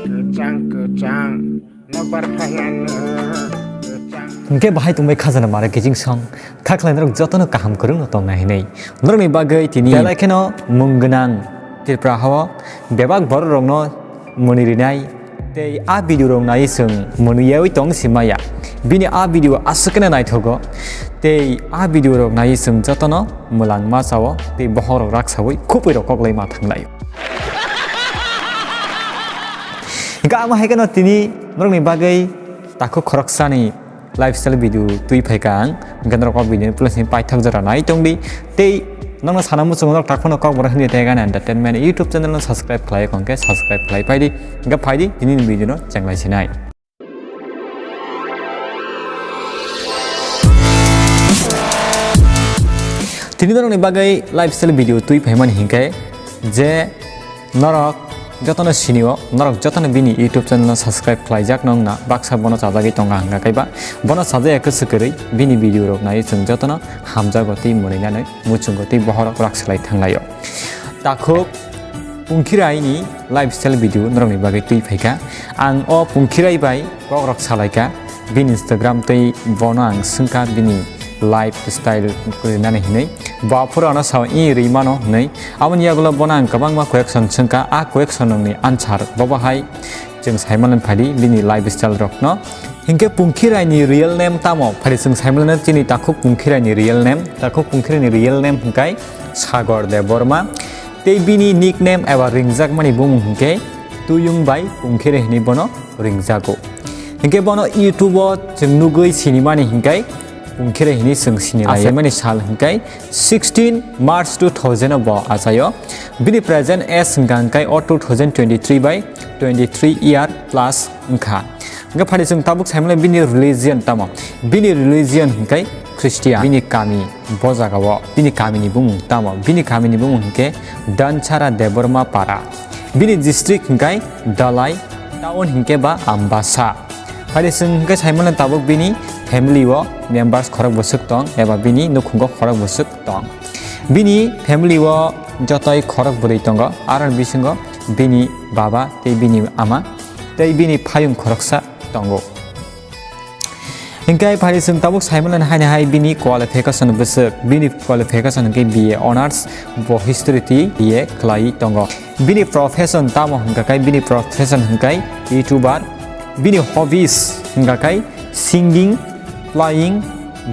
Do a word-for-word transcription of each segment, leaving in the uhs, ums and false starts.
Kwchang kwchang nokbar phaiyano kwchang. Hwnkhe bahai tongbai khajana mare kiching song. Kha khlai norok jotono kaham kwrwngno tongna hinwi. Norokni bagwi tini belai kheno mung gwnang Tripura hao bebak bororokno mwnwi rinai. Tei a video rok nai chwng mwnwi yaui tong si maya. Bini a video aswk khe naithogo. Tei a video rok nai chwng jotono mwlang ma chao tei bohok rok raksaui khupui rok koklai ma thanglaio. Hingke amo hai kheno tini norokni bagwi takhuk khoroksani lifestyle video twi phaikha ang. Hingke norok o video ni plus ni paithak jora nai tongdi. Tei nokno sana muchungo norok tak phano Kokborok Hindi Tei Gana Entertainment YouTube channel no subscribe khlai kongkhe subscribe khlai phaidi. Hingke phaidi tini ni video no chenglai sinai. Tini norokni bagwi lifestyle video twi phaimani hinkhe je norok jotono sinio, norok jotono bini YouTube channel no subscribe khlaijak nong na baksa bono chajagwi tonga hwnkha kaiba bono chajaya kwswk kwrwi bini video rok nai chwng jotono hamjago tei mwnwi nanwi muchungo tei bohorok rakslai thanglaio. Takhuk Pungkhirai ni lifestyle video norokni bagwi twi phaikha. Ang o Pungkhirai bai kokrok salaikha. Bini Instagram tei bono ang swngkha bini lifestyle kwrwinani hinwi. Bo aphuru ano sao, "I rwi mano," hinwi. Aboni yagulo bono ang kwbangma question swngkha. A question rokni answer bobo hai chwng saimanlai phaidi bini lifestyle rokno. Hinkhe Pungkhirai ni real name tamo? Phari chwng saimanlai chini takhuk Pungkhirai ni real name. Takhuk Pungkhirai ni real name hwnkhe Sagor Debbarma. Tei bini nickname eba ringjakmani bumung hwnkhe Tuyung bai Pungkhirai hinwi bono ringjago. Hinkhe bono YouTube o chwng nugwi sinimani hinkhe Pungkhirai hinwi chwng sini laimani sal hwnkhe sixteen March two thousand o bo achaio. Bini present age hwnkha hwnkhe o two thousand twenty-three bai twenty-three year plus wngkha. Hingke phari chwng tabuk saimanlai bini religion tamo? Bini religion hingke Christian. Bini kami bo jagao, bini kamini bumung tamo? Bini kamini bumung hingke Dansara Debbarma Para. Bini district hingke Dhalai, town hingke ba Ambasa. Phari chwng hingke saimanlai tabuk bini family o members khorok bwswk tong eba bini nukhungo khorok bwswk tong. Bini family o jotoi khorok bwrwi tongo, aroni bisingo bini baba tei bini ama tei bini phayung khoroksa tongo. Hinkhe phari chwng tabuk saimanlai haino hai bini qualification bwswk, bini qualification hinkhe B A Honours, bo history tei B A khlai tongo. Bini profession tamo hwnkha khe, bini profession hwnkhe YouTuber. Bini hobbies hwnkha khe singing, playing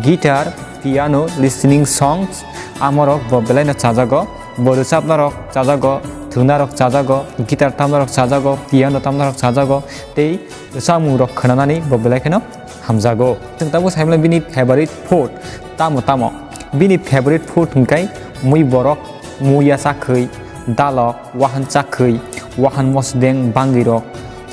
guitar, piano, listening songs, amorok bo belaino chajago. Bo rwchapnarok chajago, thwngnarok chajago, guitar tamnarok chajago, piano tamnarok chajago, tei rwchapmungrok khwnanani bo belai kheno hamjago. Chwng tabuk saimanlai bini favorite food tamo tamo? Bini favorite food hwnkhe mui borok, muya chakhwi, dalok, wahan chakhwi, wahan mosodeng bangwirok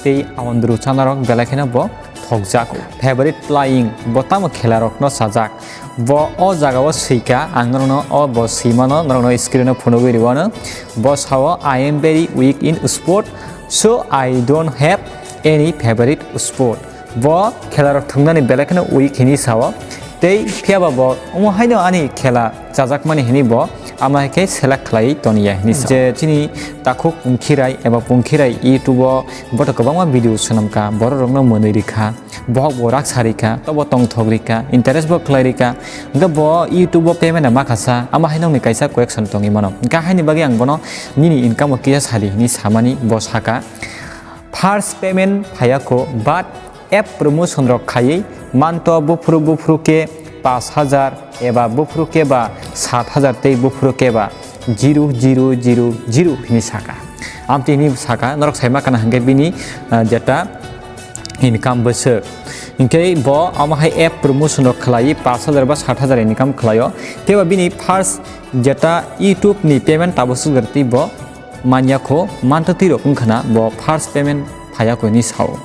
tei awandru chanarok belai kheno bo thokjago. Favorite playing, bo tamo khelarokno sajak? Bo o jagao swikha, ang norokno o bo swimano norokno screen o phunugwi rwano. Bo sao, "I am very weak in sport, so I don't have any favorite sport." Bo khelarok thwngnani belai kheno weak hinwi sao. Tei phiyaba bo omo haino ani khela chajakmani hinwi bo ama hai khe select khlaiwi toniya hinwi sa. Je chini takhuk Pungkhirai eba Pungkhirai YouTube o boto kwbangma video swnamkha, bororokno mwnwi rikha. Bohok bo rak sa rikha, tobo tongthok rikha, interest bo khlai rikha. Hwnkhe bo YouTube o payment ma khasa, ama hai nokni kaisa question tongwi mano. Hwnkhe haini bagwi ang bono nini income o kisa sadi hinwi samani bo saka. First payment phaiya kho, but app promotion rok khaiwi manto buphuru buphuru khe pash hajar eba buphuru khe ba sat hajar tei buphuru khe ba zero zero zero zero hinwi saka. Amtwi hinwi saka, norok saima kana hwnkhe bini, ah, jeta income bwswk. Hinkhe bo omo hai app promotion rok khlaiwi pash hajar ba sat hajar income khlaio. Teibo bini first jeta YouTube ni payment tabuk swk twi bo manya kho, manto twi rok wngkha na bo first payment phaiya kho hinwi sao.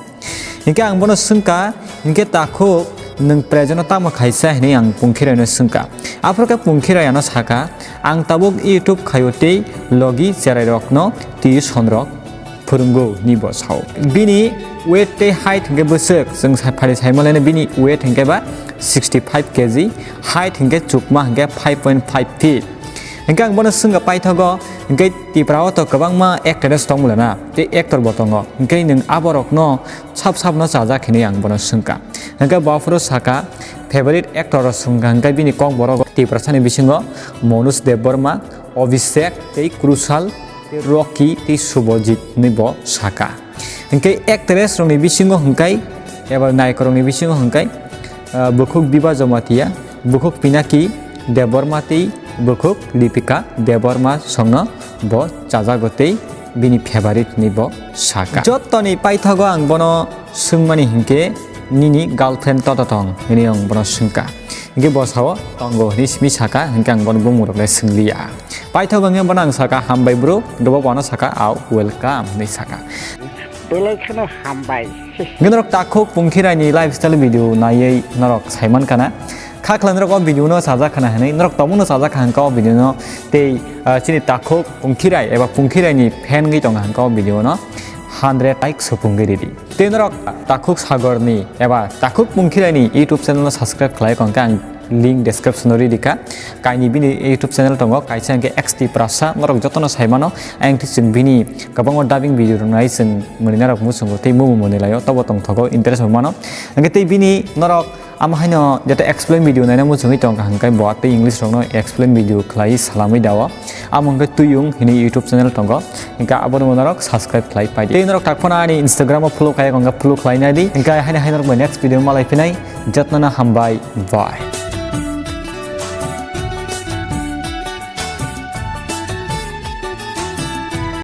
Hinkhe ang bono swngkha, hinkhe takhuk nwng present o tamo khaisa hinwi ang Pungkhirai no swngkha. Aphuru khe Pungkhirai ano sakha, "Ang tabuk YouTube khaio tei logi cherai rokno tuition rok phwrwngo," hinwi bo sao. Bini weight tei height hinkhe bwswk, chwng sa-, phari saimalaino bini weight hinkhe ba sixty five K G, height hinkhe chukma hinkhe five point five feet. Hingke ang bono swngkha paithago, hingke Tipra o to kwbangma actress tongmulana, tei actor bo tongo, hingke nwng aborokno sab sabno chajak hinwi ang bono swngkha. Hingke bo aphuru saka, favorite actor rok swngkha, hingke bini kokborok Tiprasani bisingo Manoj Debbarma, Abhishek, tei Kushal, tei Rocky, tei Subhajit hinwi bo saka. Hingke actress rokni bisingo hingkai, eba naikor rokni bisingo hingkai, ah, bukhuk Biba Jamatia, bukhuk Pinaki Debbarma tei bukhuk Deepika Debbarma songno bo chajago tei bini favorite ni bo saka. Jottoni paithago ang bono swngmani hingke nini girlfriend toto tong hinwi ang bono swngkha. Hingke bo sao tongo hinwi simi saka, hingke ang bono bumung rok le swnglia. Paithago hingke bono ang saka, "Hambai bro," hingke bo bono saka, "Au, welcome," hinwi saka. Belai kheno hambai. Hingke norok takhuk Pungkhirai ni lifestyle video naiwi norok saiman kana. Kha khwlai norok o video no sajak khana hinwi, norok tongmung no sajak kha hingke o video no tei, ah, chini takhuk Pungkhirai eba Pungkhirai ni fan wngwi tongo hingke o video no hundred like supungwi ridi. Tei norok takhuk Sagor ni eba takhuk Pungkhirai ni YouTube channel no subscribe khlai kha hingke ang link description o ridi kha. Kaini bini YouTube channel tongo, kaisa hingke X T Prasa, norok jotono saimano. Ayang twi chwng bini kwbangma dubbing video rok nai chwng mwnwi narok muchungo tei mumu mwnwi laio, tobo tongthogo, interest bo mano. Hingke tei bini norok amo haino jete explain video naina muchungwi tongkha hingke bo tei English rokno explain video khlai salamwi dao. Amo hingke Tuyung hinwi YouTube channel tongo, hingke abono norok subscribe khlai paidi. Tei norok takphano ani Instagram o follow khaiyakha hingke follow khlai naidi. Hingke haino haino norok bai next video malai phinai, jotnono hambai, bye.